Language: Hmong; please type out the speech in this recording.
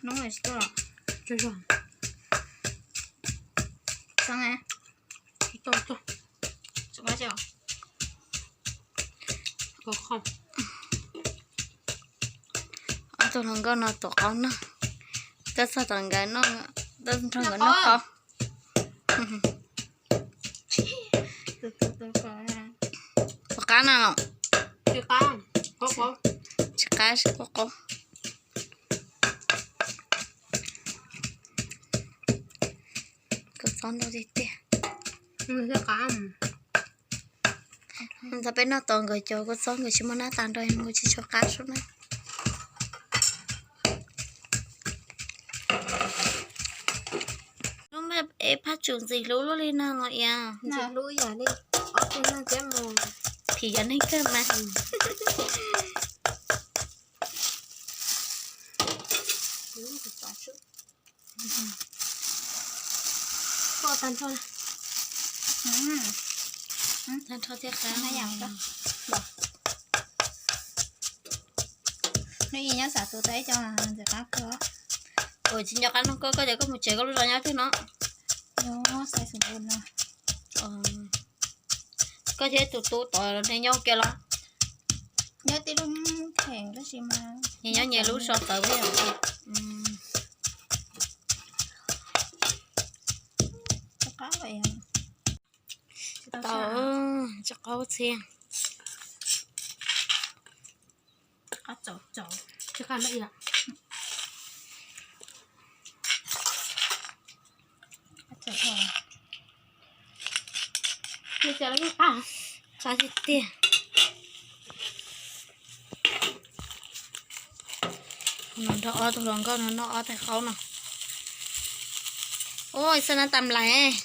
Tsis tau, tsis tau. Ob tug hluas nkauj no tuav qaub noj, tuaj txog tom nkawd noj, tuaj nrog nkawd noj qaub. Puas qab na los? Tsis qab, tsis qab, qaub qaub. Kua txob ntau tiag tiag. Ntxhais peb noj tau nkawd cov kua txob nkawd tsis muaj nab tas nrog nkawd tsis tshua qab sub na. Lub me es phaj tsum ntxim hlub luaj li no no ias. Ntxim hlub yam li ob tug neeg thiab mus. Phim yam neeg kawg mas. Tag nrho, tag nrho thiab qab. Hnub ib nyob xav tus tau ib co ntxim qab kawg. Ua tsis nco qab nug koj, koj tias koj mus tsev koj lub zos nyob twg no? Koj thiab tus tub tod neb nyob kiag los? Nyob tib lub kheem tab sis mas nyob nyias lub zos tawv. Tau, tsis qaub txhia. Qab tiag tiag. Nrog ob tug hluas nkauj no noj ob tais qaub no. Ua xav na tas lais.